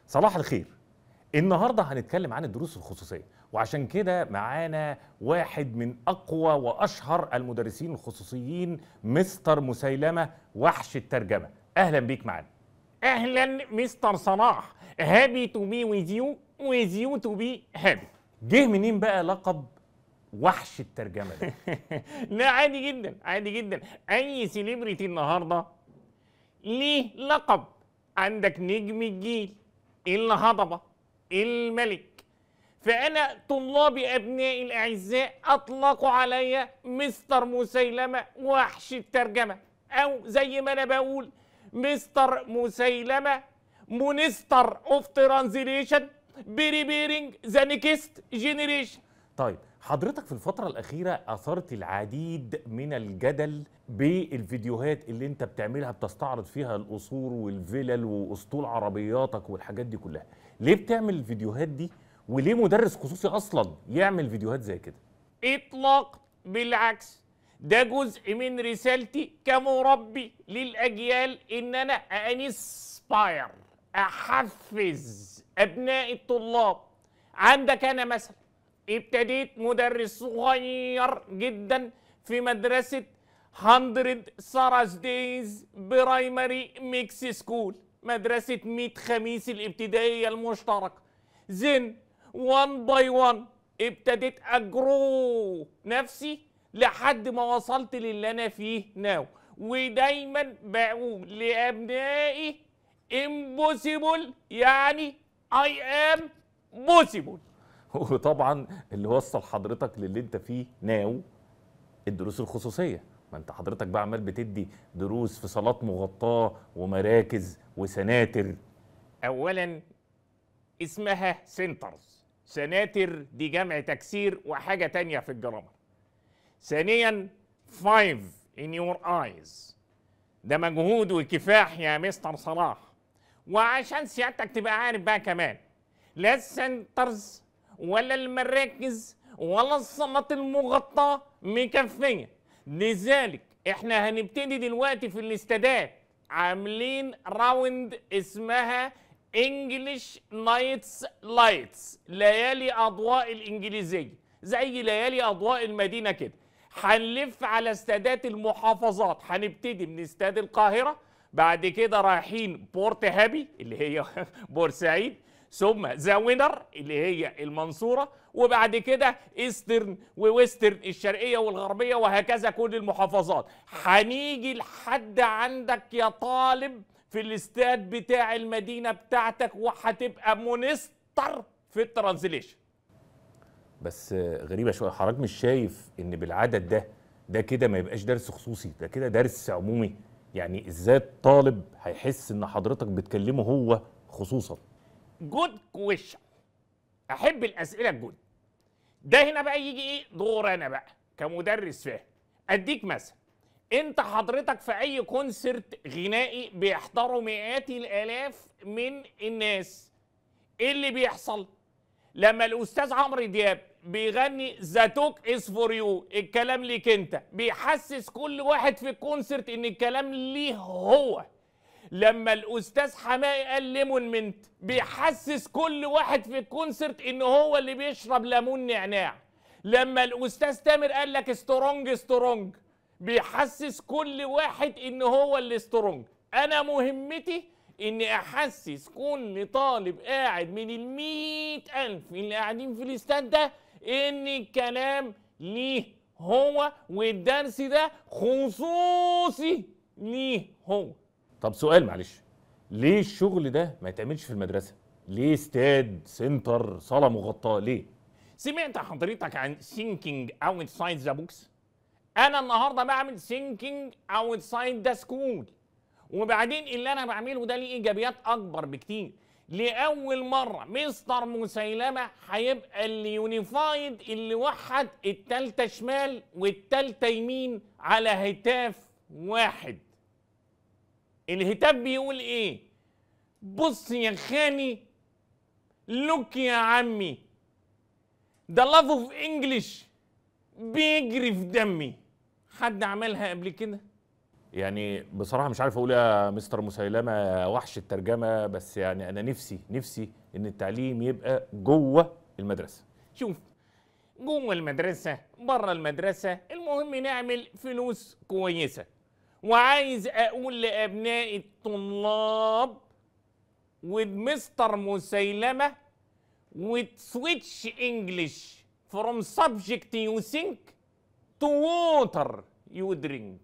صباح الخير. النهارده هنتكلم عن الدروس الخصوصية، وعشان كده معانا واحد من اقوى واشهر المدرسين الخصوصيين، مستر مسيلمة وحش الترجمة. اهلا بيك معانا. اهلا مستر صلاح، happy to be with you with you to be happy. جه منين بقى لقب وحش الترجمة ده؟ لا عادي جدا عادي جدا، اي celebrity النهارده ليه لقب. عندك نجم الجيل، الهضبه، الملك. فأنا طلابي أبنائي الأعزاء أطلقوا عليا مستر مسيلمة وحش الترجمة، أو زي ما أنا بقول مستر مسيلمة monster of translation preparing the next generation. طيب حضرتك في الفترة الأخيرة أثرت العديد من الجدل بالفيديوهات اللي أنت بتعملها، بتستعرض فيها القصور والفلل وأسطول عربياتك والحاجات دي كلها. ليه بتعمل الفيديوهات دي؟ وليه مدرس خصوصي أصلا يعمل فيديوهات زي كده؟ إطلاق، بالعكس ده جزء من رسالتي كمربي للأجيال، إن أنا inspire، أحفز أبناء الطلاب. عندك أنا مثلا ابتديت مدرس صغير جدا في مدرسة 100 Thursdays Primary Mix School، مدرسة 100 خميس الابتدائية المشتركة. then 1 by 1 ابتديت أ grow نفسي لحد ما وصلت للي أنا فيه now. ودايما بقول لأبنائي impossible يعني I am possible. وطبعا اللي وصل حضرتك للي انت فيه now الدروس الخصوصية. ما انت حضرتك بقى عمال بتدي دروس في صالات مغطاة ومراكز وسناتر. اولا اسمها centers، سناتر دي جمع تكسير وحاجه تانية في ال grammar. ثانيا 5 in your eyes، ده مجهود وكفاح يا مستر صلاح. وعشان سيادتك تبقى عارف بقى كمان، لا ال centers ولا المراكز ولا الصالات المغطاة مكفية. لذلك احنا هنبتدي دلوقتي في الاستادات، عاملين round اسمها English Nights Lights، ليالي اضواء الانجليزية، زي ليالي اضواء المدينة كده. هنلف على استادات المحافظات، هنبتدي من استاد القاهرة، بعد كده رايحين بورت هابي اللي هي بورسعيد، ثم The Winner اللي هي المنصورة، وبعد كده Eastern و Western الشرقية والغربية، وهكذا كل المحافظات. هنيجي لحد عندك يا طالب في الاستاد بتاع المدينة بتاعتك، وهتبقى monster في ال translation. بس غريبة شوية، حضرتك مش شايف ان بالعدد ده كده ما يبقاش درس خصوصي، ده كده درس عمومي؟ يعني ازاي الطالب هيحس ان حضرتك بتكلمه هو خصوصا؟ good question، احب الاسئلة ال good. ده هنا بقى يجي ايه دور انا بقى كمدرس فاهم. اديك مثلا، انت حضرتك في اي concert غنائي بيحضروا مئات الالاف من الناس، ايه اللي بيحصل لما الاستاذ عمرو دياب بيغني the talk is for you، الكلام ليك انت، بيحسس كل واحد في ال concert ان الكلام ليه هو. لما الاستاذ حماقي قال lemon mint، بيحسس كل واحد في ال concert ان هو اللي بيشرب ليمون نعناع. لما الاستاذ تامر قال لك strong strong، بيحسس كل واحد ان هو اللي strong. انا مهمتي اني احسس كل طالب قاعد من 100,000 اللي قاعدين في الاستاد ده ان الكلام ليه هو، والدرس ده خصوصي ليه هو. طب سؤال معلش، ليه الشغل ده ما يتعملش في المدرسة؟ ليه استاد، center، صالة مغطاة؟ ليه؟ سمعت حضرتك عن thinking outside the box؟ أنا النهارده بعمل thinking outside the school. وبعدين اللي أنا بعمله ده ليه إيجابيات أكبر بكتير. لأول مرة مستر مسيلمة هيبقى اللي unified، اللي وحد التالتة شمال والتالتة يمين على هتاف واحد. الهتاف بيقول ايه؟ بص يا خالي، look يا عمي، the love of English بيجري في دمي. حد عملها قبل كده؟ يعني بصراحة مش عارف اقول يا مستر مسيلمة وحش الترجمة، بس يعني انا نفسي نفسي ان التعليم يبقى جوه المدرسة. شوف، جوه المدرسة، بره المدرسة، المهم نعمل فلوس كويسة. وعايز اقول لابنائي الطلاب with مستر مسيلمة with switch English from subject you think to water you drink.